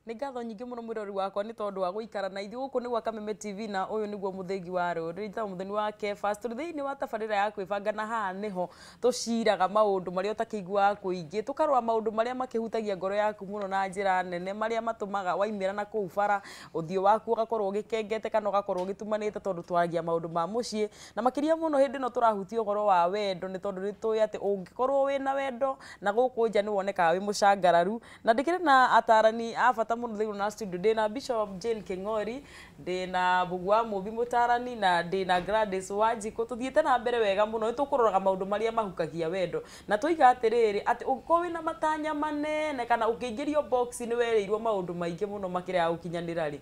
Nĩ ngatho nyingĩ mũno mwĩrori wakwa nĩ tondũ wa gũikara na ithuĩ gũkũ nĩ gwa Kameme TV, na ũyũ nĩguo mũthĩgi wa rũrĩrĩ. Njĩtagwo Mũthoni wa Kefas. Tũrĩ thĩinĩ wa tabarĩra ya kwĩbanga, na haha nĩho tũciraga maũndũ marĩa ũtakĩiguaga kũingĩ, tũkarora maũndũ marĩa makĩhutagia ngoro yaku mũno na njĩra nene, marĩa matũmaga waimĩra na kũu bara ũthiũ waku ũgakorwo ũgĩkengete kana ũgakorwo ũgĩtumanĩte, tondũ twaragia maũndũ ma mũciĩ, na makĩria mũno hĩndĩ ĩno tũrahutia ũhoro wa wendo, nĩ tondũ nĩ tũĩ atĩ ũngĩkorwo wĩna wendo na gũkũ nja nĩ wonekaga wĩ mũcangararu. Na ndĩkĩrĩ na atarani a bata mũno thĩinĩ wa studio. Ndĩna Bishop Jane King'ori, ndĩna Mbũgu wa Mũmbi mũtarani, na ndĩna Gladys Wanjikũ. Tũthiĩte na mbere wega mũno, nĩ tũkũroraga maũndũ marĩa mahukagia wendo, na tũiga atĩrĩrĩ, atĩ ũngĩkorwo wĩna matanya manene kana ũkĩingĩrio box nĩ werĩirwo maũndũ maingĩ mũno makĩrega gũkinyanĩra rĩ,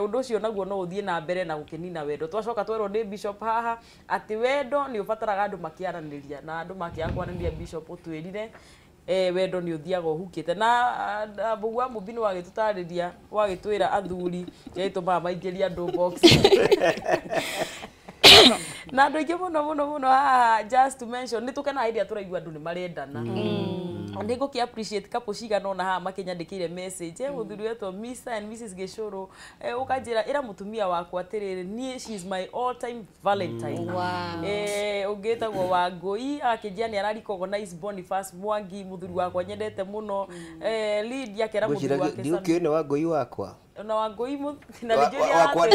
ũndũ ũcio naguo no ũthiĩ na mbere na gũkĩnina wendo. Twacoka twerwo nĩ Bishop haha atĩ wendo nĩ ũbataraga andũ makĩaranĩria, na andũ makĩaga kwaranĩria, Bishop ũtwĩrire wendo nĩ ũthiaga ũhukĩte. Na Mbũgu wa Mũmbi nĩ wagĩtũtarĩria, wagĩtwĩra athuri kĩrĩa gĩtũmaga maingĩrie andũ box, na andũ aingĩ mũno mũno mũno haha, just to mention, nĩ tũkenaga hĩndĩ ĩrĩa tũraigua andũ nĩ marendana. Nĩ ngũkĩ appreciate couple cigana ũna haha makĩnyandĩkĩire message. Mũthuri wetwo Mr and Mrs Gĩcũrũ, ũkanjĩra ĩra mũtumia wakwa atĩrĩrĩ, niĩ she is my all time valentine. Ũngĩ wĩtagwo Wangũi akĩnjia nĩ ara recognize Boniface Mwangi, mũthuri wakwa nyendete mũno. Lydia akĩra mũthuri wake Ndiũkĩũĩ nĩ Wangũi wakwa. Na Wangũi na nĩ njũĩ wakwa.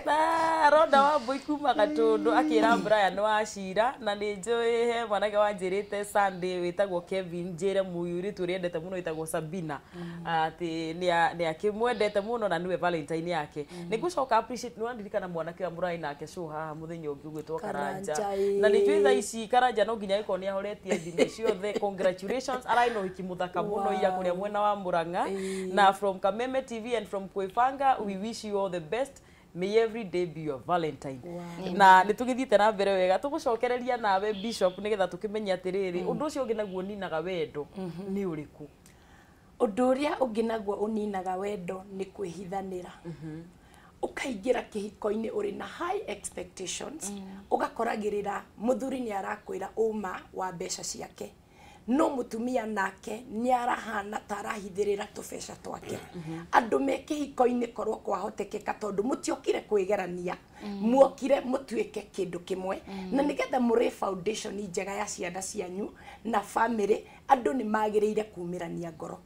Na Ronda wa Mbui kuma Gatũndũ akĩra Brian wa Cira, na nĩ njũĩ he mwanake wanjĩrĩte Sunday wĩtagwo Kevin, njĩre mũirĩtu ũrĩa endete mũno wĩtagwo Sabina atĩ nĩ akĩmwendete mũno na nĩwe valentine yake. Nĩ ngũcoka appreciate, nĩ wandirikana mwanake ũrĩa mũrarĩ nake show haha mũthenya ũngĩ ũgwĩtwo Karanja. Karanja, Na nĩ njũĩ thaa ici Karanja no nginya gĩkorwo nĩ ahoretie thimũ ciothe. Congratulations, ararĩ na ũhiki mũthaka mũno ira kũrĩa mwena wa Murang'a. Na from Kameme TV and from Kwĩbanga, we wish you all the best. May every day be your valentine. Na nĩ tũgĩthiĩte na mbere wega, tũgũcokereria nawe Bishop, nĩgetha tũkĩmenye atĩrĩrĩ, ũndũ ũcio ũngĩ naguo ninaga wendo nĩ ũrĩkũ? Ũndũ ũrĩa ũngĩ naguo ũninaga wendo nĩ kwĩhithanĩra. Ũkaingĩra kĩhiko-inĩ ũrĩ na high expectations, ũgakoragĩrĩra mũthuri nĩ arakwĩra ũma wa mbeca ciake, no mũtumia nake nĩ arahana ta arahithĩrĩra tũbeca twake. Andũ me kĩhiko-inĩ, korwo kwahotekeka, tondũ mũtiokire kwĩgerania, muokire mũtuĩke kĩndũ kĩmwe, na nĩgetha mũrĩ foundation njega ya ciana cianyu na family, andũ nĩ magĩrĩire kumĩrania ngoro,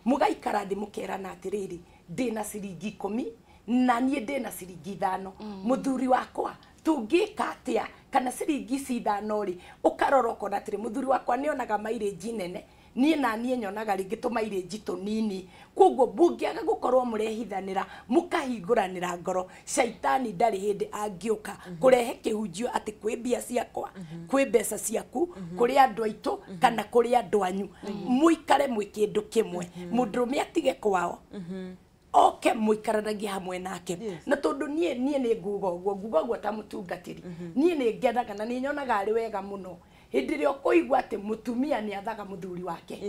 mũgaikara thĩ mũkerana atĩrĩrĩ, ndĩna ciringi 10 na niĩ ndĩna ciringi 5, mũthuri wakwa tũngĩka atĩa? Kana ciringi ici 5 rĩ, ũkarora ũkona atĩrĩ, mũthuri wakwa nĩonaga mileage nene, niĩ na niĩ nyonaga rĩngĩ tũmairĩnji tũnini. Koguo mũngĩaga gũkorwo mũrehithanĩra, mũkahingũranĩra ngoro, caitani ndarĩ hĩndĩ angĩũka kũrehe kĩhunjio atĩ kwĩ mbia ciakwa, kwĩ mbeca ciaku, kũrĩ andũ aitũ kana kũrĩ andũ anyu. Mũikare mwĩ kĩndũ kĩmwe, mũndũrũme atige kwao oke mũikaranagie hamwe nake. Na tondũ niĩ nĩ nguga ũguo, nguga ũguo ta mũtungatĩri, niĩ nĩ ngenaga na nĩ nyonaga arĩ wega mũno hĩndĩ ĩrĩa ũkũigua atĩ mũtumia nĩ athaga mũthuri wake.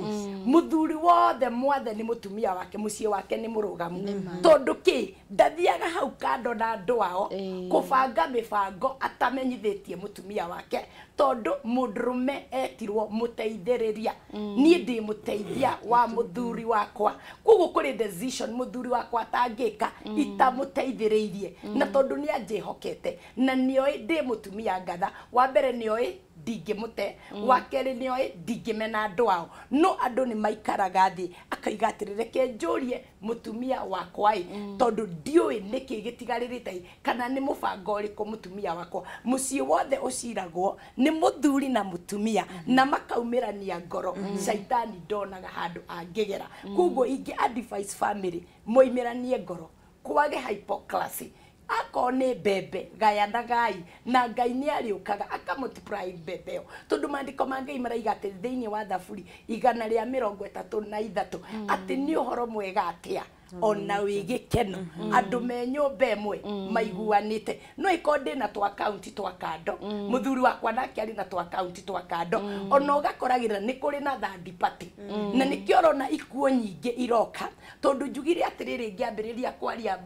Mũthuri wothe mwathe nĩ mũtumia wake, mũciĩ wake nĩ mũrũgamu. Tondũ kĩ ndathiaga hau kando na andũ ao kũbanga mĩbango atamenyithĩtie mũtumia wake? Tondũ mũndũrũme etirwo mũteithĩrĩria. Niĩ ndĩ mũteithia wa mũthuri wakwa, koguo kũrĩ decision mũthuri wakwa atangĩka itamũteithĩrĩirie. Na tondũ nĩ anjĩhokete na nĩoĩ ndĩ mũtumia ngatha, wa mbere nĩoĩ ndingĩmũte, wa kerĩ nĩoĩ ndingĩmena andũ ao. No andũ nĩ maikaraga thĩ akaiga atĩrĩ, reke njũrie mũtumia wakwa ĩ, tondũ ndiũĩ nĩkĩ gĩtigarĩrĩte kana nĩ mũbango ũrĩkũ mũtumia wakwa. Mũciĩ wothe ũciragwo nĩ mũthuri na mũtumia na makaumĩrania ngoro, caitani ndonaga handũ angĩgera. Koguo ingĩ advise family moimĩranie ngoro, kwage hypocrisy. Akorwo nĩ mbembe, gayanagai, na Ngai nĩ arĩũkaga aka multiply mbembe ĩyo, tondũ maandĩko ma Ngai maraiga atĩ thĩinĩ wa Thaburi 133 atĩ nĩ ũhoro mwega atĩa ona wĩ gĩkeno andũ me nyũmba ĩmwe maiguanĩte. No ĩkorwo ndĩna twa akaunti twa kando, mũthuri wakwa nake arĩ na twa akaunti twa kando, ona ũgakoragĩra nĩ kũrĩ na third party. Na nĩkĩo ũrona ikuũ nyingĩ iroka, tondũ njugire atĩrĩrĩ, ngĩambĩrĩria kwaria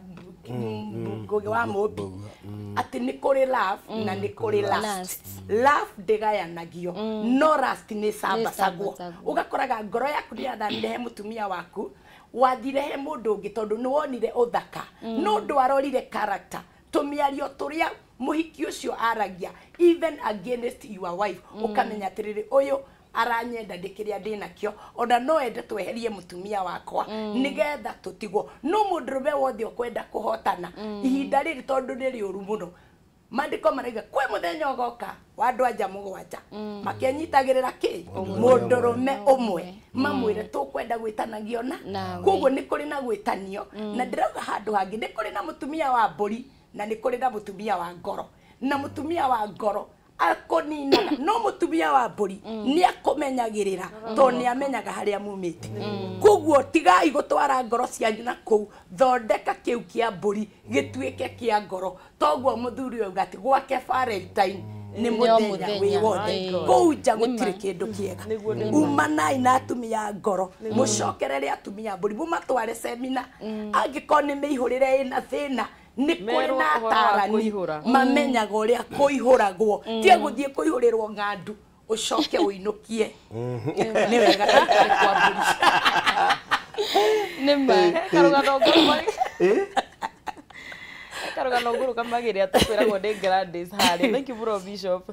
Ngugi wa Mũmbi, Atĩ nĩ kũrĩ love na nĩ kũrĩ lust. Love ndĩgayanagio no lust nĩ ĩcambacagwo. Ũgakoraga ngoro yaku nĩ yathamire he mũtumia waku, wathire he mũndũ ũngĩ tondũ nĩ wonire ũthaka, no ndwarorire character, tũmĩario tũrĩa mũhiki ũcio aragia even against your wife, ũkamenya atĩrĩrĩ, ũyũ aranyenda ndĩkĩrĩa ndĩnakĩo, ona no ende tweherie mũtumia wakwa nĩgetha tũtigwo. No mũndũrũme wothe ũkwenda kũhotana ihinda rĩrĩ tondũ nĩ rĩũru mũno, maandĩko marauga kwĩ mũthenya ũgoka wa andũ anja mũgwanja makĩnyitagĩrĩra kĩ mũndũrũme ũmwe, mamwĩre tũkwenda gwĩtanagio na koguo nĩ kũrĩ na gwĩtanio. Na ndĩrauga handũ hangĩ nĩ kũrĩ na mũtumia wa mbũri na nĩ kũrĩ na mũtumia wa ngoro, na mũtumia wa ngoro akũninaga, no mũtumia wa mbũri nĩ akũmenyagĩrĩra tondũ nĩ amenyaga harĩa mumĩte. Koguo tigai gũtwara ngoro cianyu na kũu, thondeka kĩu kĩa mbũri gĩtuĩke kĩa ngoro. Toguo mũthuri ũyũ auga atĩ gwake Valentine nĩ mũthenya wĩ wothe, kũu nja gũtirĩ kĩndũ kĩega. Umanai na atumia a ngoro, mũcokerere atumia a mbũri, mũmatware semina, angĩkorwo nĩ mĩihũrĩre ĩna thĩna nĩ kũrĩ na atarani mamenyaga ũrĩa kũihũragwo, tiga gũthiĩ kũihũrĩrwo ng'andu ũcoke ũinũkie. Nĩ wega aikare kwa mbũri. Nĩ ma karũgano ngũrũ kamagĩrĩ atũkwĩragwo nĩ Gladys harĩ. Thank you mũno Bishop.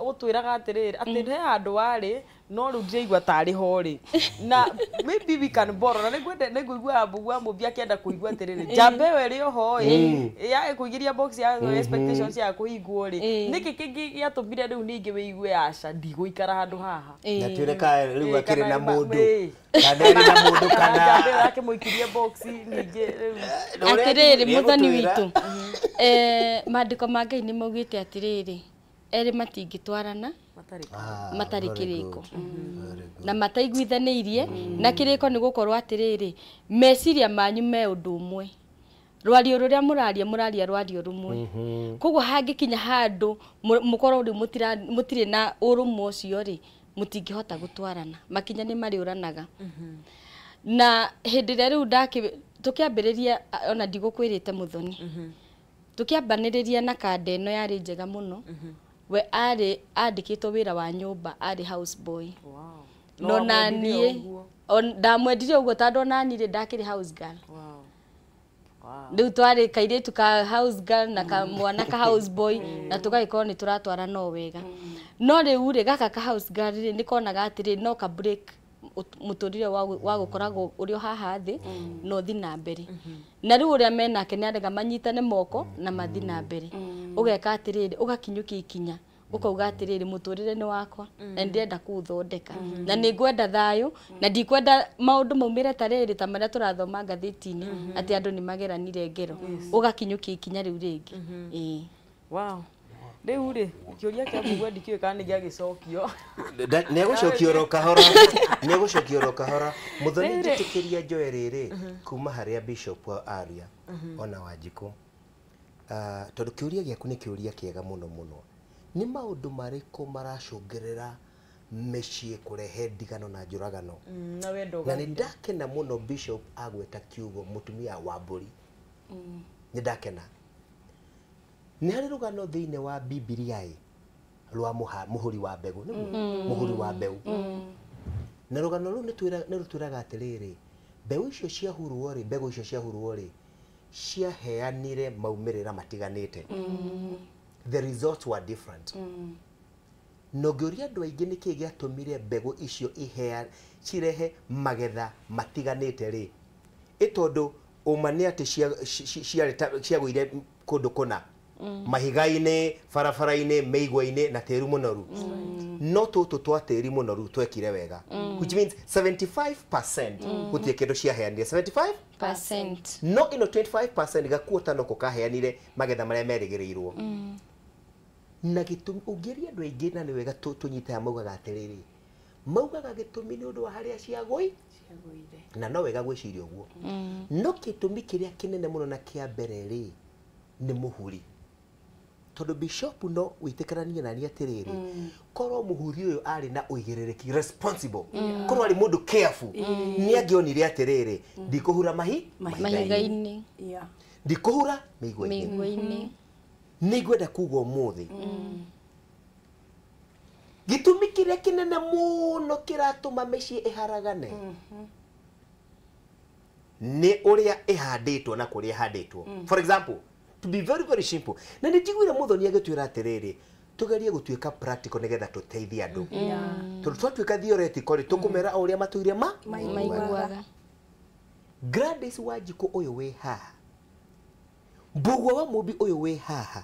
Ũtwĩraga atĩrĩrĩ atĩ he handũ warĩ no rĩu ndiraigua tarĩ ho rĩ, na maybe we can borrow, na nĩngũigua Mbugua Mũmbi akĩenda kũigua atĩrĩrĩ njamba ĩyo ĩrĩ oho ĩ ya kũingĩria box ya expectations ya kũhingwo rĩ, nĩkĩ kĩngĩ gĩatũmire rĩu ningĩ wĩigue aca ndigũikara handũ haha, na tuone kana rĩu akĩrĩ na mũndũ kana arĩ na mũndũ kana njamba ĩyo yakĩmũikirie box ningĩ rĩu. Atĩrĩrĩ mũthoni witũ, maandĩko ma Ngai nĩ maugĩte atĩrĩrĩ, erĩ matingĩtwarana matarĩ kĩrĩko na mataiguithanĩirie, na kĩrĩko nĩ gũkorwo atĩrĩrĩ meciria manyu me ũndũ ũmwe, rwario rũrĩa mũraria mũraria rwario rũmwe, koguo hangĩkinya handũ mũkorwo rĩu mũtirĩ na ũrũmwe ũcio rĩ, mũtingĩhota gũtwarana, makinya nĩ marĩũranaga. Na hĩndĩ ĩrĩa rĩu tũkĩambĩrĩria, ona ndigũkwĩrĩte mũthoni, tũkĩambanĩrĩria na kanda ĩno yarĩ njega mũno, we arĩ andĩkĩtwo wĩra wa nyũmba, arĩ house boy. No naniĩ ndamwendire ũguo tondũ onani rĩ ndakĩrĩ house girl. Rĩu twarĩ kairĩtu ka house girl na ka mwana ka house boy, na tũgagĩkorwo nĩ tũratwara no wega. No rĩu rĩ gaka ka house girl rĩ nĩ konaga atĩrĩ no ka break mũtũrĩre wa gũkoragwo ũrĩ o haha thĩ na ũthi na mbere. Na rĩu ũrĩa menake nĩ arega manyitane moko na mathi na mbere. Ũgeka atĩrĩrĩ ũgakinyũkia ikinya ũkauga atĩrĩrĩ mũtũrĩre nĩ wakwa na ndĩrenda kũũthondeka na nĩ ngwenda thayũ na ndikwenda maũndũ maumĩre ta rĩrĩ ta marĩa tũrathoma ngathĩti-inĩ atĩ andũ nĩ mageranire ngero. Ũgakinyũkia ikinya rĩu rĩngĩ. Ĩĩ. Wow. Rĩu rĩ kĩũria kĩa Mbugua ndikĩũĩ kana nĩ gĩagĩcokio. Nĩegũcokio oro kahora, nĩegũcokio oro kahora. Mũthoni njĩtĩkĩria njoe rĩrĩ kuma harĩa Bishop aria ona Wanjikũ, tondũ kĩũria gĩaku nĩ kĩũria kĩega mũno mũno. Nĩ maũndũ marĩkũ maracũngĩrĩra mĩciĩ kũrehe ndigano na njũragano? Na wendo. Na nĩ ndakena mũno Bishop agweta kiugo mũtumia wa mbũri. Nĩ ndakena. Nĩ harĩ rũgano thĩinĩ wa Bibilia ĩ rwa mũhuri wa mbegũ, nĩguo mũhuri wa mbeũ. Na rũgano rũu nĩ rũtwĩraga atĩrĩrĩ, mbeũ icio ciahurwo rĩ, mbegũ icio ciahurwo rĩ, ciaheanire maumĩrĩra matiganĩte. The results were different. Na ũngĩũria andũ aingĩ nĩkĩĩ gĩatũmire mbegũ icio cirehe magetha matiganĩte rĩ, ĩ tondũ ũma nĩ atĩ ciagũire kũndũ kũna, mahiga-inĩ, barabara-inĩ, mĩigua-inĩ na tĩri mũnoru. No tũtũ twa tĩri mũnoru twekire wega, which means 75% gũtirĩ kĩndũ ciaheanire, 75% no ĩno 25% gakuota noko kaheanire magetha marĩa merĩgĩrĩirwo. Na gĩtũmi ũngĩria andũ aingĩ na nĩ wega tũnyite maugaga atĩrĩrĩ, maugaga gĩtũmi nĩ ũndũ wa harĩa ciagũire, na no wega gwĩciria ũguo. No gĩtũmi kĩrĩa kĩnene mũno na kĩa mbere rĩ nĩ mũhuri. Tondũ Bishop no wĩtĩkĩranie nani atĩrĩrĩ, korwo mũhuri ũyũ arĩ na ũigĩrĩrĩki, responsible, korwo arĩ mũndũ careful, nĩ angĩonire atĩrĩrĩ, ndikũhura mahiga-inĩ, ndikũhura mĩigua-inĩ. Nĩ ngwenda kuga ũmũthĩ gĩtũmi kĩrĩa kĩnene mũno kĩratũma mĩciĩ ĩharagane nĩ ũrĩa ĩhandĩtwo na kũrĩa ĩhandĩtwo. For example, to be very very simple, na nĩ njiguire Muthoni agĩtwĩra atĩrĩrĩ, tugerie gũtuĩka practical nĩgetha tũteithie andũ, tondũ twatuĩka theoretical rĩ, tũkũmera o ũrĩa matũire ma maiguaga. Gladys Wanjikũ ũyũ wĩ haha, Mbũgua wa Mũmbi ũyũ wĩ haha,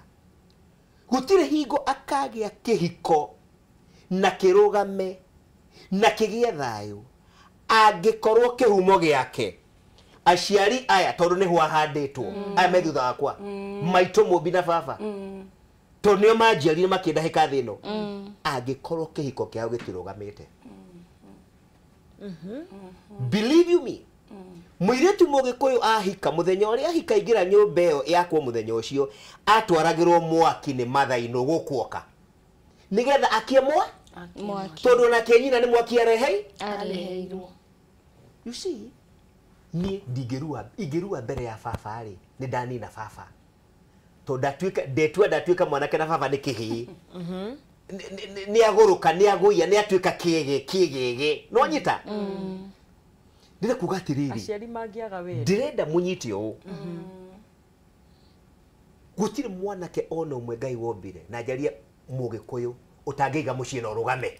gũtirĩ hingo akagĩa kĩhiko na kĩrũgame na kĩgĩe thayũ angĩkorwo kĩhumo gĩake aciari aya, tondũ nĩho ahandĩtwo, aya me thutha wakwa, maitũ Mũmbi na baba, tondũ nĩo manjiarire makĩndahĩka thĩ ĩno, angĩkorwo kĩhiko kĩao gĩtirũgamĩte. Believe you me, mũirĩtu mũgĩkũyũ ahika, mũthenya ũrĩa ahika aingĩra nyũmba ĩyo yakwo, mũthenya ũcio atwaragĩrwo mwaki nĩ mathainũ gũkuoka nĩgetha akie mwaki, tondũ onake nyina nĩ mwaki arehei areheirwo. You see, niĩ ndingĩrua, ingĩrua mbere ya baba rĩ, nĩ ndanina baba, tondũ ndatuĩka ndetua ndatuĩka mwanake na baba nĩ kĩhĩĩ, nĩ agũrũka, nĩ agũiya, nĩ atuĩka kĩgĩ kĩgĩgĩ, no nyita ndĩrenda kuga atĩrĩrĩ, aciari mangĩaga wendo, ndĩrenda mũnyite ũũ, gũtirĩ mwanake ona ũmwe Ngai wombire na njarie mũgĩkũyũ ũtangĩiga mũciĩ na ũrũgame.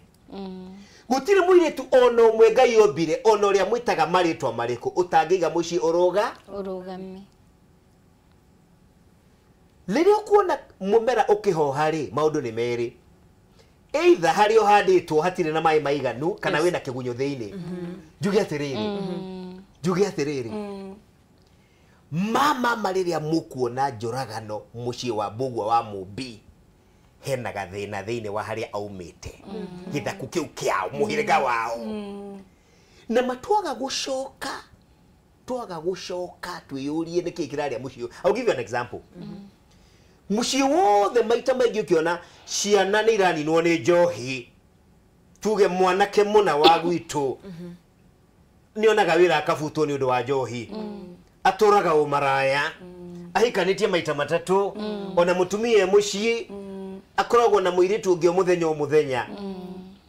Gũtirĩ mũirĩtu ona ũmwe Ngai ombire ona ũrĩa mwĩtaga marĩtwa marĩkũ ũtangĩiga mũciĩ ũrũgame. Rĩrĩa ũkuona mũmera ũkĩhoha rĩ, maũndũ nĩ merĩ, either harĩa ũhandĩtwo hatirĩ na maĩ maiganu kana wĩna kĩgunyũ thĩinĩ. Njuge atĩrĩrĩ, njuge atĩrĩrĩ, mama rĩrĩa mũkuona njũragano mũciĩ wa Mbũgua wa Mũmbi, hena gathĩna thĩinĩ wa harĩa aumĩte, gĩthaku kĩu kĩao, mũhĩrĩga wao, na matwaga gũcoka, twaga gũcoka twĩyũrie nĩkĩĩ kĩrarĩa mũciĩ. I'll give you an example. Mũciĩ wothe maita maingĩ ũkĩona ciana nĩ iraninwo nĩ njohi, tuge mwanake mũna wa gwitũ nĩonaga wĩra akabutwo nĩ ũndũ wa njohi, atũraga ũmaraya, ahikanĩtie maita matatũ, ona mũtumia e mũciĩ akoragwo na mũirĩtu ũngĩ o mũthenya o mũthenya.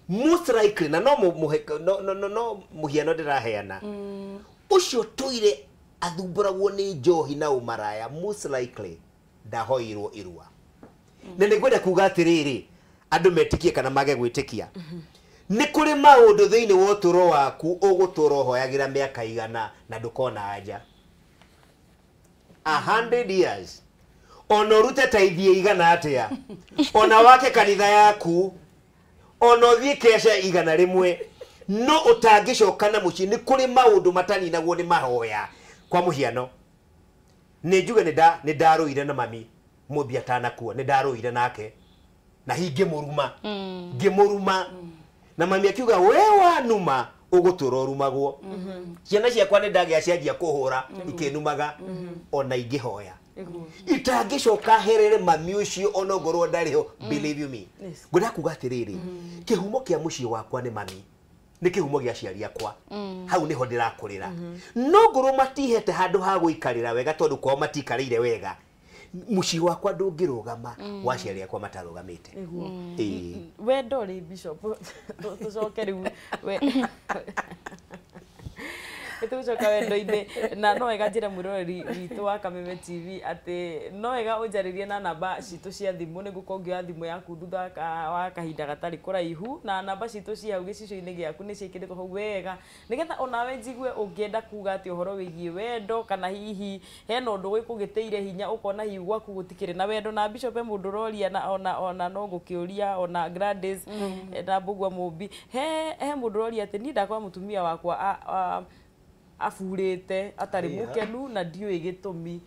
Most likely, na no no mũhiano ndĩraheana, ũcio tũire athumbũragwo nĩ njohi na ũmaraya, most likely ndahoirwo irua. Na nĩ ngwenda kuga atĩrĩrĩ, andũ metĩkie kana mage gwĩtĩkia, nĩ kũrĩ maũndũ thĩinĩ wa ũtũũro waku ũgũtũũra ũhoyagĩra mĩaka igana na ndũkona anja. 100 years ona ũrute taithie igana atĩa, ona wake kanitha yaku, ona ũthiĩ keca 100, no ũtangĩcoka na mũciĩ. Nĩ kũrĩ maũndũ mataninagwo nĩ mahoya. Kwa mũhiano, nĩ njuge nĩ ndarũire na mami Mũmbi atanakua, nĩ ndarũire nake na hihi ngĩmũruma, ngĩmũruma, na mami akiuga we wanuma ũgũtũra ũrumagwo. Ciana ciakwa nĩ ndagĩa cianjia kũhũra ikĩnumaga, ona ingĩhoya itangĩcoka herere mami ũcio ona ngorwo ndarĩ ho. Believe you me, ngwenda kuga atĩrĩrĩ, kĩhumo kĩa mũciĩ wakwa nĩ mami, nĩ kĩhumo gĩa aciari akwa, hau nĩho ndĩrakũrĩra. No ngorwo matihete handũ ha gũikarĩra wega tondũ kwao matikarĩire wega, mũciĩ wakwa ndũngĩrũgama wa aciari akwa matarũgamĩte. Wendo rĩ, Bishop, tũcoke rĩu nĩtũgũcoka wendo-inĩ, na no wega njĩre mwĩroreri witũ wa Kameme TV atĩ no wega ũnjarĩrie na namba citũ cia thimũ, nĩguo ũngĩoya thimũ yaku thutha wa kahinda gatarĩ kũraihu, na namba citũ ci hau gĩcicio-inĩ gĩaku nĩ ciĩkĩrĩtwo hau wega, nĩgetha onawe njigue ũngĩenda kuga atĩ ũhoro wĩgiĩ wendo, kana hihi hena ũndũ wĩkũgĩtĩire hinya ũkona hihi gwaku gũtikĩrĩ na wendo. Na Bishop he mũndũ ũroria, na ona no ngũkĩũria ona Gladys na Mbũgua Mũmbi, he mũndũ ũroria atĩ niĩ ndakora mũtumia wakwa aburĩte atarĩ mũkenu na ndiũĩ gĩtũmi,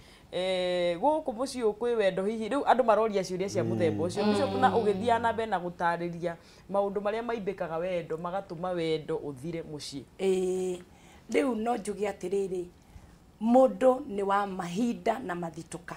gũkũ mũciĩ ũyũ kwĩ wendo hihi. Rĩu andũ maroria ciũria cia mũthemba ũcio. Bishop, na ũgĩthiaga na mbere na gũtarĩria maũndũ marĩa maimbĩkaga wendo magatũma wendo ũthire mũciĩ. Rĩu no njuge atĩrĩrĩ, mũndũ nĩ wa mahinda na mathitũka.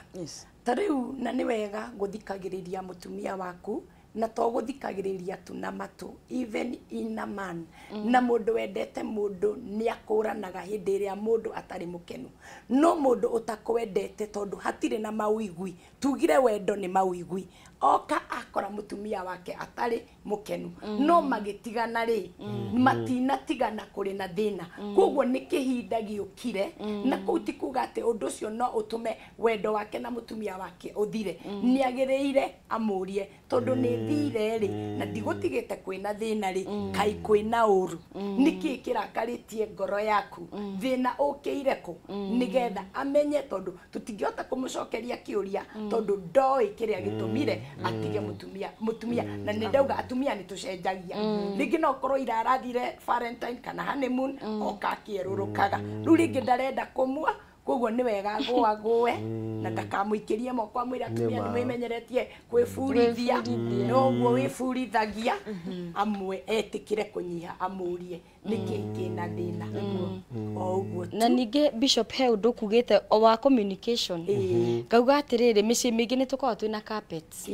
Ta rĩu na nĩ wega gũthikagĩrĩria mũtumia waku Na to gũthikagĩrĩria tu na matũ, even in a man. Na mũndũ wendete mũndũ nĩ akũranaga hĩndĩ ĩrĩa mũndũ atarĩ mũkenu. No mũndũ ũtakwendete, tondũ hatirĩ na mawĩigwi, tugire wendo nĩ mawĩigwi, oka akora mũtumia wake atarĩ mũkenu, no magĩtigana rĩ, matinatigana kũrĩ na thĩna. Koguo nĩ kĩhinda gĩũkire, na kũu ti kuga atĩ ũndũ ũcio no ũtũme wendo wake na mũtumia wake ũthire. Nĩ agĩrĩire amũrie, tondũ nĩ thire rĩ, na ndigũtigĩte kwĩna thĩna rĩ, kai kwĩna ũru, nĩkĩ kĩrakarĩtie ngoro yaku, thĩna ũkĩire kũ, nĩgetha amenye, tondũ tũtingĩhota kũmũcokeria kĩũria, tondũ ndoĩ kĩrĩa gĩtũmire atige mũtumia. Na nĩ ndauga atumia nĩ tũcenjagia, rĩngĩ no ũkorwo irarathire Valentine kana honeymoon, oka akĩerũrũkaga, rĩu rĩngĩ ndarenda kũmua. Koguo nĩ wega agũagũe na ndakamũikĩrie moko, amwĩre atumia nĩ mwĩmenyeretie kwĩburithia, noguo wĩburithagia, amwe etĩkĩre kũnyiha, amũrie nĩkĩ kĩna thĩna, o ũguo. Na ningĩ Bishop, he ũndũ kugĩte o wa communication, ngauga atĩrĩrĩ, mĩciĩ mĩingĩ nĩ tũkoragwo twĩna carpets,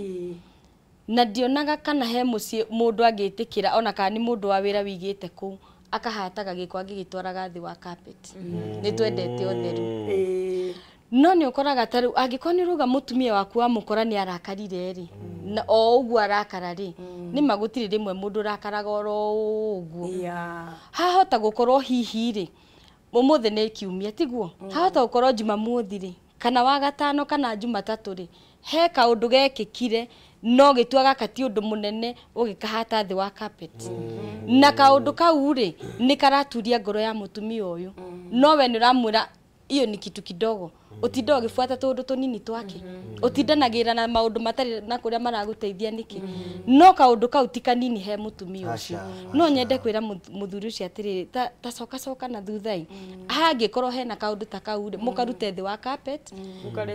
na ndionaga kana he mũciĩ mũndũ angĩtĩkĩra, ona kana nĩ mũndũ wa wĩra wĩigĩte kũu akahataga gĩko angĩgĩtwaraga thĩ wa carpet. Nĩ twendete ũtheru, no nĩ ũkoraga ta rĩu angĩkorwo nĩ ũrauga mũtumia waku wamũkora nĩ arakarire rĩ, na o ũguo arakara rĩ, nĩ ma gũtirĩ rĩmwe mũndũ ũrakaraga oro ũguo. Hahota gũkorwo hihi rĩ, ũmũthĩ nĩ kiumia, tiguo? Hahota gũkorwo Jumamothi rĩ, kana Wagatano, kana Jumatatũ rĩ, he kaũndũ gekĩkire, no gĩtua gaka ti ũndũ mũnene, ũgĩkahata thĩ wa carpet, na kaũndũ kau rĩ, nĩ karaturia ngoro ya mũtumia ũyũ, no we nĩ ũramwĩra iyo ni kitu kidogo. Ũtinda ũgĩbuata tũũndũ tũnini twake, ũtindanagĩra na maũndũ matarĩ na kũrĩa maragũteithia nĩkĩ, no kaũndũ kau ti kanini he mũtumia ũcio. No nyende kwĩra mũthuri ũcio atĩrĩrĩ, ta coka coka na thutha-i, hangĩkorwo hena kaũndũ ta kau rĩ, mũkarute thĩ wa carpet,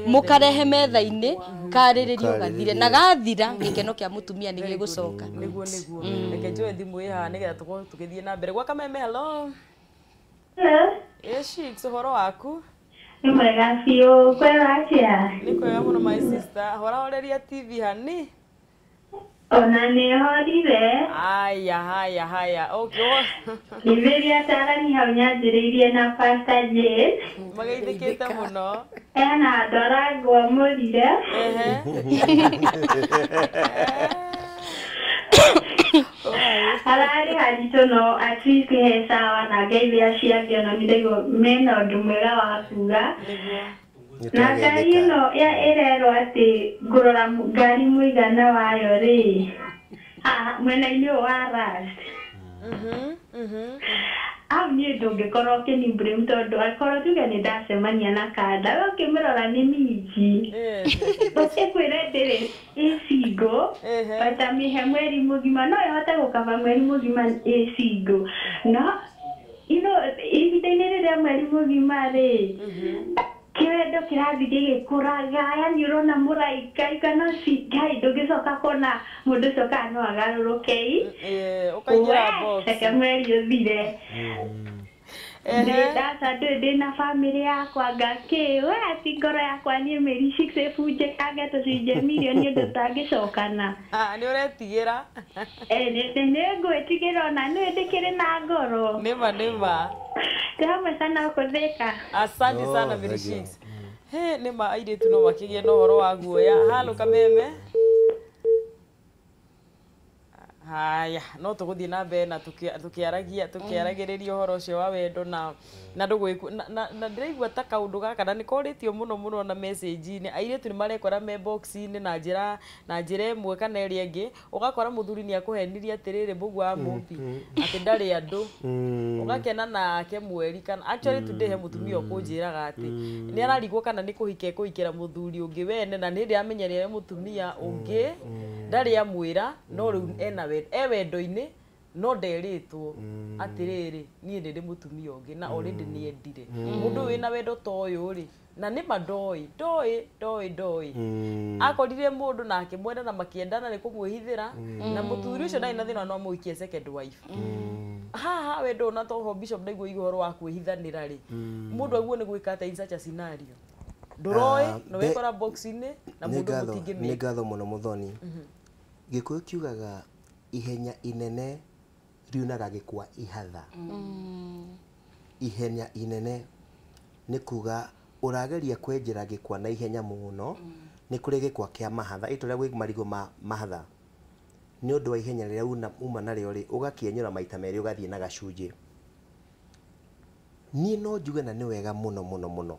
mũkarehe metha-inĩ, karĩrĩrio gathire, na gathira gĩkeno kĩa mũtumia nĩ gĩgũcoka. Nĩguo reke njoe thimũ ĩ haha nĩgetha tũkorwo tũgĩthiĩ na mbere. Gwa Kameme, hello. Hello. Ĩ Shix, ũhoro waku? Nĩ mwega biũ, kwega atĩa? Nĩ kwega mũno, my sister. Horahoreria TV hani. Ona nĩ horire. Haya haya haya, okay. Nĩthĩria atarani hau nyanjĩrĩirie na Pastor Jane. Mageithĩkĩte mũno. Ena andũ arangwamũrire. Hararĩ haritũ, no at least he sawa, na ngeithia acio angĩ, ona nĩ ndaigua mena ũndũ mwega wa kuga. Na ngari ĩno ya ĩrerwo atĩ ngũrora ngari mũigana wayo rĩ, haha mwena-inĩ ũyũ wa Rust, hau niĩ ndũngĩkorwo ũkĩni blame, tondũ akorwo tuge nĩ ndacemania na kanda, we ũkĩmĩrora nĩ minji, ĩkwĩre ndĩrĩ ĩ single, but amĩhe mweri mũgima no ĩhote gũkaba mweri mũgima ĩ single. No ihinda-inĩ rĩrĩa mweri mũgima rĩ, kĩwendo kĩrathiĩ gĩgĩkũraga, yani ũrona mũraika kana Ngai, ndũngĩcoka kuona mũndũ ũcio kana no agarũrũke i. Ũkaingĩra box. Reke mweri ũthire. Ndaca ndũĩ ndĩna bamĩrĩ yakwa ngakĩ we ati ngoro yakwa niĩ mĩri six ĩbunjĩkange tũcunjĩ mirioni ũndũ tangĩcokana. Nĩ ũretigĩra. Nĩ ngwĩtigĩra, ona nĩ ndĩkĩrĩ na ngoro. Nĩma nĩma. Hamwe sana kũthĩka. Asante sana Mary Shix. He nĩma airĩtu no makĩgĩe na ũhoro wa guoya. Halo Kameme. Haya, no tũgũthiĩ na mbere na tũkĩaragia tũkĩaragĩrĩria ũhoro ũcio wa wendo na ndũgwĩku na ndĩraigua ta kaũndũ gaka na nĩ korĩtio mũno mũno na message-inĩ. Airĩtu nĩ marekora me box-inĩ na njĩra ĩmwe kana ĩrĩa ĩngĩ, ũgakora mũthuri nĩ akũhenirie atĩrĩrĩ, mũguo wa mũmbi atĩ ndarĩ andũ, ũgakena nake mweri kana actually today he mũtumia ũkũnjĩraga atĩ nĩ ararigwo kana nĩ kũhika ekũhikĩra mũthuri ũngĩ wene, na nĩ hĩndĩ amenya nĩ mũtumia ũngĩ ndarĩ amwĩra, no rĩu ena wendo-inĩ no nderĩtwo atĩrĩrĩ niĩ nĩ ndĩ mũtumia ũngĩ na already nĩ endire. Mũndũ wĩna wendo ta ũyũ rĩ, na nĩma ndoĩ ndoĩ ndoĩ ndoĩ, akorire mũndũ na akĩmwenda na makĩendana nĩ kũmwĩhithĩra, na mũthuri ũcio ndarĩ na thĩna no amũhikie second wife. Haha wendo ona toho Bishop ndaigua ũhoro wa kwĩhithanĩra rĩ, mũndũ aguo nĩ gwĩka atĩa in such a scenario? Ndũroĩ no wekora box-inĩ na mũndũ mũtingĩmĩka. Nĩ ngatho mũno Mũthoni. Gĩkũyũ kiugaga ihenya inene riunaga gĩkwa ihatha. Ihenya inene nĩ kuga ũrageria kwenjera gĩkwa na ihenya mũno, nĩ kũrĩ gĩkwa kĩa mahatha, ĩtũrĩa gwĩ marigũ ma mahatha. Nĩ ũndũ wa ihenya rĩrĩa uma narĩo rĩ, ũgakĩenyũra maita merĩ ũgathiĩ na gacunjĩ. Niĩ no njuge na nĩ wega mũno mũno mũno.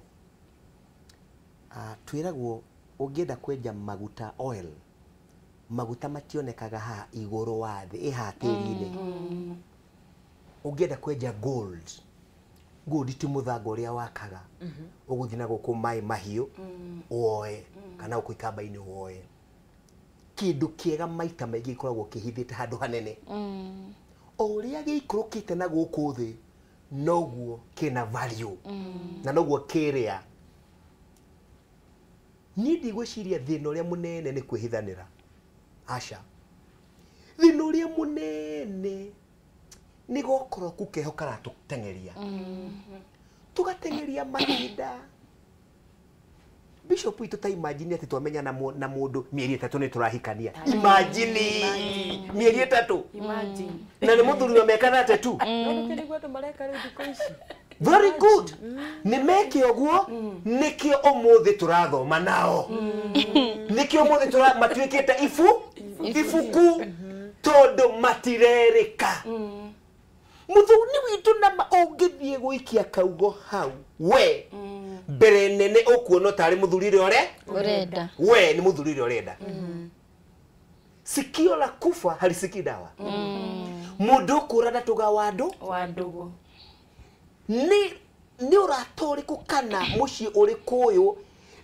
Twĩragwo ũngĩenda kwenja maguta oil, maguta mationekaga haha igũrũ wa thĩ, ĩ haha tĩri-inĩ. Ũngĩenda kwenja gold, gold ti mũthanga ũrĩa wakaga, ũgũthiĩ na gũkũ maĩ mahiũ woe, kana gũkũ ikamba-inĩ woe. Kĩndũ kĩega maita maingĩ gĩkoragwo kĩhithĩte handũ hanene. O ũrĩa gĩikũrũkĩte na gũkũ thĩ, noguo kĩna value, na noguo kĩrĩa. Niĩ ndigwĩciria thĩna ũrĩa mũnene nĩ kwĩhithanĩra. Aca. Thĩna ũrĩa mũnene nĩ gokoroku keho karatũteng'eria. Tũgateng'eria mahinda. Bishop witũ ta imagine atĩ twamenya na mũndũ mĩeri 3 nĩ tũrahikania. Imagine mĩeri 3. Imagine. Na nĩ mũthuri wa mĩaka 32. Nĩ andũ mareka rĩu thikũ ici. Very good. Nĩ meke ũguo, nĩkĩo ũmũthĩ tũrathoma nao. Nĩkĩo ũmũthĩ matuĩkĩte ibuku tondũ matirerĩka. Mũthuri witũ na ũngĩthiĩ gũikia kaugo hau we mbere nene ũkuona tarĩ mũthuri ũrĩa ũrenda. We nĩ mũthuri ũrĩa ũrenda. Sikio la kufa halisikii dawa. Mũndũ ũkũra ndatũga wa ndũgũ. Nĩ ũrata ũrĩkũ kana mũciĩ ũrĩkũ ũyũ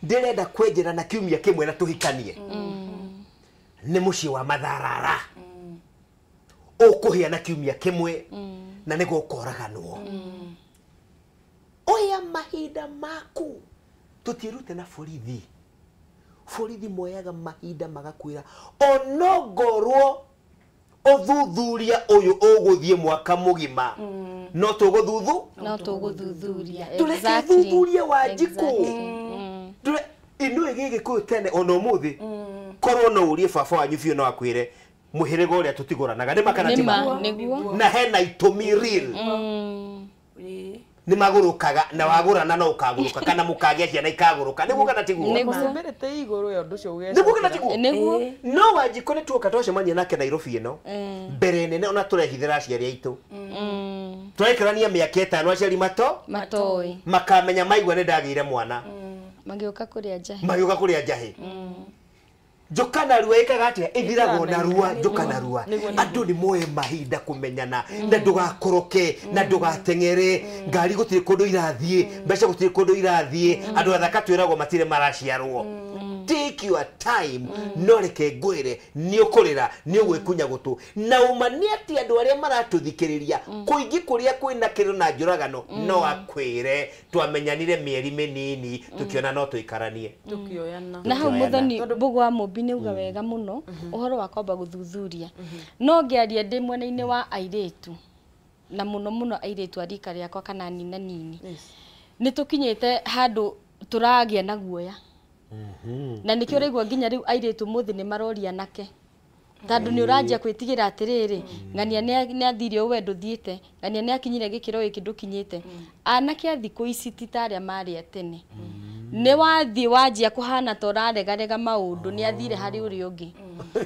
ndĩrenda kwenjera na kiumia kĩmwe na tũhikanie? Nĩ mũciĩ wa matharara. Ũkũhĩa na kiumia kĩmwe na nĩguo ũkoraganwo. Oya mahinda maku. Tũtiĩrute na borithi. Borithi moyaga mahinda magakwĩra onongorwo ũthuthuria ũyũ ũgũthiĩ mwaka mũgima, no tũgũthuthu no tũgũthuthuria. Tũreke thuthuria wa njikũ. Inuĩ gĩgĩkũyũ tene ona ũmũthĩ korwo no ũrie baba wanyu biũ no akwĩre mũhĩrĩga ũrĩa tũtigũranaga nĩ ma kana ti ma? Na hena itũmi real. Nĩ magũrũkaga na wagũrana no ũkagũrũka kana mũkagĩa ciana ikagũrũka. Nĩguo kana tiguo? Possibility igũrũ ya ũndũ ũcio ũgecokera. Nĩguo kana tiguo? No Wanjikũ nĩ tuoka twacemania nake Nairobi ĩno mbere nene ona tũrehithĩra aciari aitũ. Tũrekerania mĩaka 5 aciari matoĩ makamenya maigua nĩ ndagĩire mwana. Magĩũka kũrĩa njahĩ. Magĩũka kũrĩa njahĩ. Njoka narua ĩkaga atĩa? Ĩthiragwo narua, njoka narua. Andũ nĩ moe mahinda kũmenyana, na ndũgakoroke, na ndũgateng'ere, ngari gũtirĩ kũndũ irathiĩ, mbeca gũtirĩ kũndũ irathiĩ, andũ athaka twĩragwo matirĩ maraciarwo. Take your time, no reke ngwĩre nĩ ũkũrĩra, nĩ ũgwĩkunya gũtũ. Na ũma nĩ atĩ andũ arĩa maratũthikĩrĩria kũingĩ kũrĩa kwĩna kĩrĩro na njũragano no akwĩre twamenyanire mĩeri mĩnini tũkĩona no tũikaranie. Tũkĩoyana. Na hau mũthoni Mbũgũ wa Mũmbi nĩ uga wega mũno ũhoro wa kwamba gũthuthuria. No ngĩaria ndĩ mwena-inĩ wa airĩtu na mũno mũno airĩtu a rika rĩakwa kana nina nini, nĩ tũkinyĩte handũ tũragĩa na guoya. Na nĩkĩo ũraigua nginya rĩu airĩtu mũthĩ nĩ maroria anake, tondũ nĩ ũranjia kwĩtigĩra atĩrĩrĩ, ng'ania nĩ athire ũũ we ndũthiĩte, ng'ania nĩ akinyire gĩkĩro gĩkĩ ndũkinyĩte. Anake a thikũ ici ti ta arĩa marĩ a tene. Nĩ wathiĩ wanjia kũhana ta ũraregarega maũndũ, nĩ athire harĩ ũrĩa ũngĩ.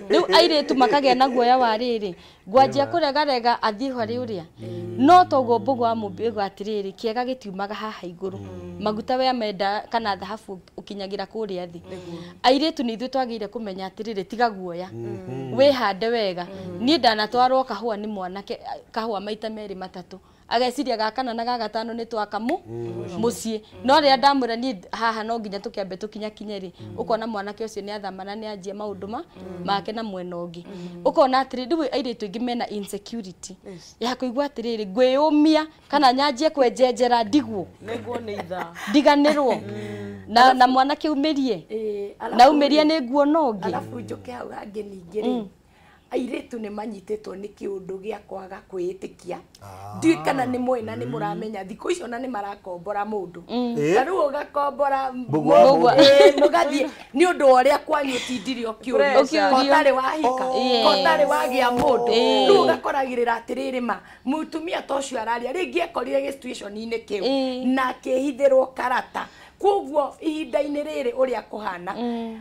Rĩu airĩtu makagĩa na guoya wa rĩrĩ, ngwanjia kũregarega athiĩ harĩ ũrĩa. No toguo Mbũgũ wa Mũmbi oiga atĩrĩrĩ, kĩega gĩtiumaga haha igũrũ, maguta we menda kana thahabu ũkinyagĩra kũrĩa thĩ. Airĩtu nĩ ithuĩ twagĩrĩire kũmenya atĩrĩrĩ, tiga guoya, wĩhande wega. Niĩ ndanatwarwo kahũa nĩ mwanake, kahũa maita 2 3, ageciria ga kana na ga gatano nĩ twakamu mũciĩ. No rĩrĩa ndamwĩra niĩ haha no nginya tũkĩambe tũkinyakinye rĩ, ũkona mwanake ũcio nĩ athama na nĩ anjia maũndũ make na mwena ũngĩ. Ũkona atĩrĩ, rĩu airĩtu aingĩ mena insecurity ya kũigua atĩrĩrĩ, ngwĩyũmia kana nyanjie kwenjenjera ndigwo nĩguo nĩ ithaa ndiganĩrwo na mwanake umĩrie na umĩrie nĩ nguona ũngĩ. Alafu njoke hau hangĩ ningĩ rĩ, Airĩtu nĩ manyitĩtwo nĩ kĩũndũ gĩa kwaga kwĩĩtĩkia. Ndiũĩ kana nĩ mũĩ na nĩ mũramenya thikũ icio na nĩ marakombora mũndũ. Ta rĩu ũgakombora mũgathiĩ nĩ ũndũ wa ũrĩa kwanyu ũtindire ũkĩũrio ũtarĩ wahika ũtarĩ wagĩa mũndũ. Rĩu ũgakoragĩrĩra atĩrĩrĩ ma mũtumia ta ũcio araria rĩngĩ ekorire gĩ-situation-inĩ kĩu na akĩhithĩrwo karata. Koguo ihinda-inĩ rĩrĩ ũrĩa kũhana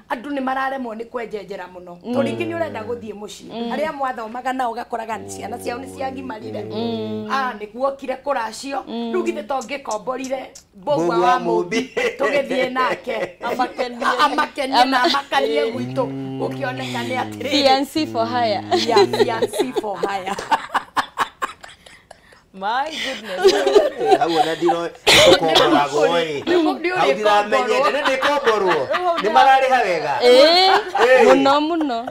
andũ nĩ mararemwo nĩ kwenjenjera mũno tondũ rĩngĩ nĩ ũrenda gũthiĩ mũciĩ arĩa mwathomaga nao ũgakoraga ciana ciao nĩ ciagimarire nĩ guokire kũracio rĩu githĩ to ngĩkomborire Mbũgua wa Mũmbi tũgĩthiĩ nake amakenie na amakanie gwitũ gũkĩoneka nĩ atĩrĩrĩ fiancé for hire. Yeah, fiancé for hire. My goodness. Hau ona ndiro komboragwo ĩ. Hau ndiramenyete nĩ ndĩkomborwo. Nĩ mararĩha wega. Mũno mũno.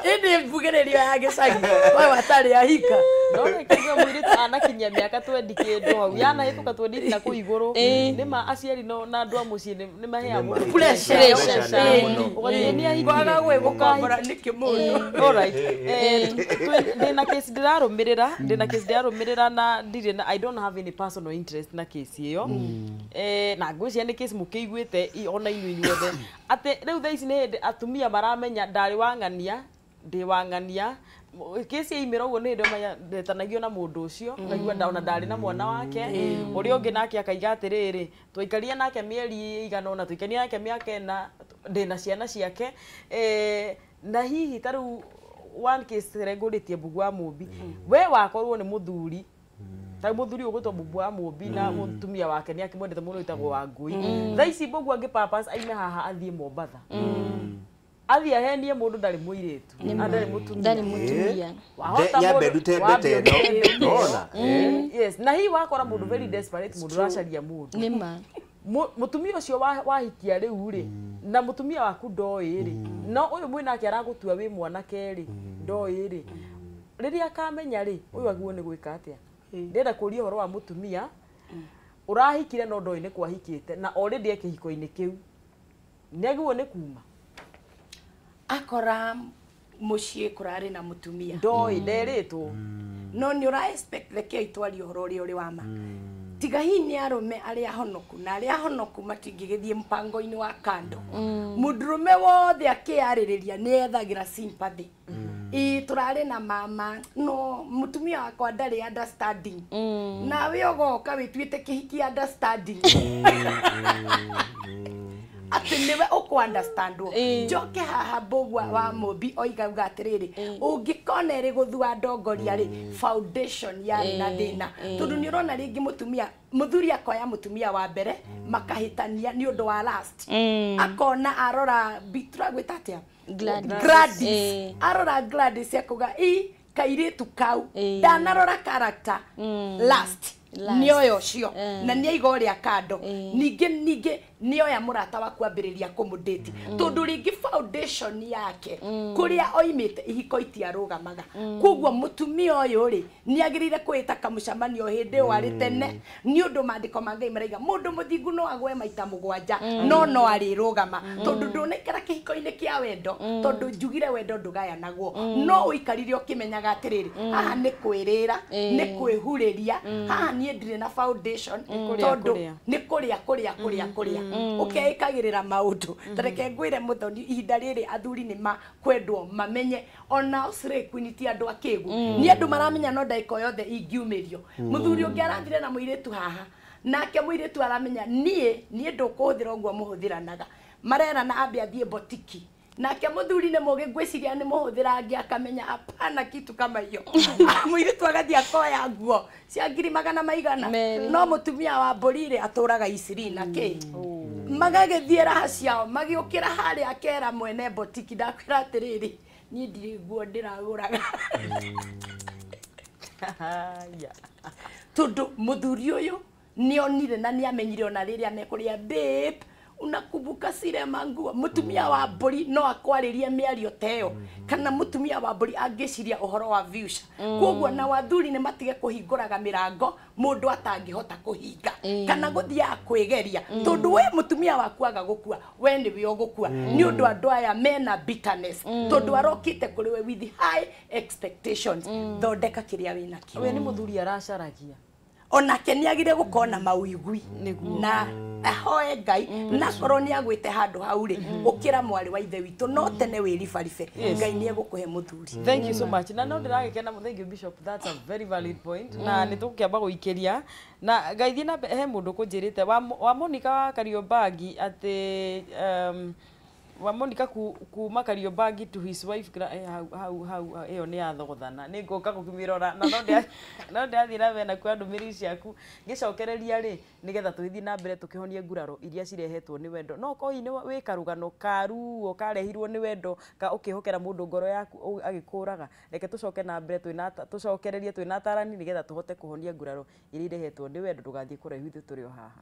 Ĩndĩ mbugĩrĩrio ya gĩcagi we watarĩ ahika. No nĩkĩigua mũirĩtu anakinyia mĩaka 20 kĩndũ hau yanahĩtũka 20 na kũu igũrũ nĩ ma aciari na andũ a mũciĩ nĩ maheaga mũndũ pressure. Ũgathiĩ nĩ ahikire. Kwaga gwĩgũkombora nĩkĩ mũndũ. All right. Ndĩna case ndĩrarũmĩrĩra, ndĩna case ndĩrarũmĩrĩra na ndirĩ na I don't have any personal interest na case ĩyo. Na ngwĩciria nĩ case mũkĩiguĩte ona inyuĩ inyuothe atĩ rĩu thaa ici nĩ hĩndĩ atumia maramenya ndarĩ wang'ania ndĩ wang'ania kesi yaimĩra ũguo nĩ hĩndĩ maya ndetanagio na mũndũ ũcio ngaigua ona ndarĩ na mwana wake ũrĩa ũngĩ nake akaiga atĩrĩrĩ twaikaria nake mĩeri ĩigana ũna twaikaria nake mĩaka ĩna ndĩna ciana ciake na hihi ta rĩu one case rengũrĩtie Mbũgua wa Mũmbi we wakorwo nĩ mũthuri ta mũthuri ũgwĩtwo Mbũgua wa Mũmbi na mũtumia wake nĩ akĩmwendete mũno wĩtagwo Wangũi thaa ici Mbũgua angĩ purpose aime haha athiĩ Mombatha athiĩ ahenie mũndũ ndarĩ mũirĩtu ndarĩ mũtumia ndarĩ mũtumia nyambe ndute mbete ĩno ona yes na hihi wakora mũndũ very desperate mũndũ ũracaria mũndũ nĩ ma mũtumia ũcio wahikia rĩu rĩ na mũtumia waku ndoĩ rĩ no ũyũ mwĩnake aragũtua wĩ mwanake rĩ ndoĩ rĩ rĩrĩa akamenya rĩ ũyũ agĩrĩirwo nĩ gwĩka atĩa ndĩrenda kũria ũhoro wa mũtumia ũrahikire no ndoĩ nĩ kwahikĩte na already e kĩhiko-inĩ kĩu nĩ agĩrĩirwo nĩ kuma akora muciĩ kũrarĩ na mũtumia ndoĩ nderĩtwo no nĩ ũra expect reke itwarie ũhoro ũrĩa ũrĩ wa ma tiga hihi nĩ arũme arĩa honoku na arĩa honoku matingĩgĩthiĩ mpango-inĩ wa kando mũndũrũme wothe akĩarĩrĩria nĩ ethagĩra sympathy ĩ tũrarĩ na mama no mũtumia wakwa ndarĩ understanding nawe ũgoka wĩtuĩte kĩhiki understanding atĩ nĩwe ũkũ understandwo njoke haha Mbũgua wa Mũmbi oigauga atĩrĩrĩ ũngĩkona ĩrĩ gũthua ndongoria rĩ foundation yarĩ na thĩna tondũ nĩ ũrona rĩngĩ mũtumia mũthuri akoya mũtumia wa mbere makahĩtania nĩ ũndũ wa last akona arora tũragwĩta atĩa Gladys arora Gladys akauga i kairĩtu kau ndanarora character last nĩoya ũcio na nĩaiga ũrĩa kando ningĩ nĩoya mũrata waku ambĩrĩria kũmũdate tondũ rĩngĩ foundation yake kũrĩa oimĩte ihiko itiarũgamaga koguo mũtumia ũyũ rĩ nĩagĩrĩire kwĩta kamũcemanio hĩndĩ ĩyo arĩ tene nĩ ũndũ maandĩko ma Ngai maraiga mũndũ mũthingu no agwe maita mũgwanja no no arĩrũgama tondũ ndũnaikara kĩhiko-inĩ kĩa wendo tondũ njugire wendo ndũgayanagwo no ũikarire ũkĩmenyaga atĩrĩrĩ haha nĩ kwĩrĩra nĩ kwĩhurĩria haha niĩ ndirĩ na foundation tondũ nĩ kũrĩa kũrĩa kũrĩa kũrĩa ũkeĩkagĩrĩra maũndũ ta reke ngwĩre mũthoni ihinda rĩrĩ athuri nĩ makwendwo mamenye ona slay queen ti andũ akĩgu nĩ andũ maramenya no ndagĩka o yothe ingiumĩrio mũthuri ũngĩ arathire na mũirĩtu haha nake mũirĩtu aramenya niĩ ndũkũhũthĩra ũguo mũhũthĩranaga marerana ambe athiĩ botiki nake mũthuri nĩ mũgĩ ngwĩciria nĩ mũhũthĩra angĩ akamenya hapana kitu kama hiyo mũirĩtu agathiĩ akoya nguo cia ngiri magana maigana no mũtumia wa mbũri rĩ atũraga ishirini na kĩ magagĩthiĩ raha ciao magĩũkĩra harĩa akera mwene botiki ndakwĩra atĩrĩrĩ niĩ ndirĩ nguo ndĩragũraga tondũ mũthuri ũyũ nĩonire na nĩamenyire ona rĩrĩa mekũrĩa babe Unakumbuka zile manguo. Mutumia wa mbũri no akwarĩrie mĩario ta ĩyo, kana mutumia wa mbũri angĩciria ũhoro wa future. Koguo na wathuri nĩ matige kũhingũraga mĩrango mũndũ atangĩhota kũhinga, kana gũthiaga kwĩgeria, tondũ we mutumia waku aga gũkua, we nĩwe ũgũkua, nĩ ũndũ andũ aya mena bitterness, tondũ arokĩte kũrĩ we with high expectations. Thondeka kĩrĩa wĩnakĩo. We nĩ mũthuri aracaragia. Onake nĩ agire gũkorwo na mawĩgwi na ahoe Ngai, na korwo nĩ agwĩte handũ hau rĩ, ũkĩra mwarĩ wa ithe witũ, no tene wĩribaribe, Ngai nĩ egũkũhe mũthuri. Thank you so much. Na no ndĩragĩkena mũno. Thank you, Bishop, that's a very valid point. Na nĩ tũgũkĩamba gũikĩria na ngaithiĩ na he mũndũ kũnjĩrĩte wa Monica wa Kariobangi atĩ wa Monica kuma Kariobangi to his wife hau hau hau ĩyo nĩ ya thogothana, nĩ ngũka gũkĩmĩrora na no ndĩrathiĩ na mbere na kuoya ndũmĩrĩri ciaku ngĩcokereria rĩ, nĩgetha tũgĩthiĩ na mbere tũkĩhonie nguraro iria cirehetwo nĩ wendo. No koi nĩ wĩ karũgano karuo karehirwo nĩ wendo, ka ũkĩhokera mũndũ ngoro yaku agĩkũraga. Reke tũcoke na mbere twĩna tũcokererie twĩna atarani, nĩgetha tũhote kũhonia nguraro iria irehetwo nĩ wendo. Ndũgathiĩ kũraihu, ithuĩ tũrĩ o haha.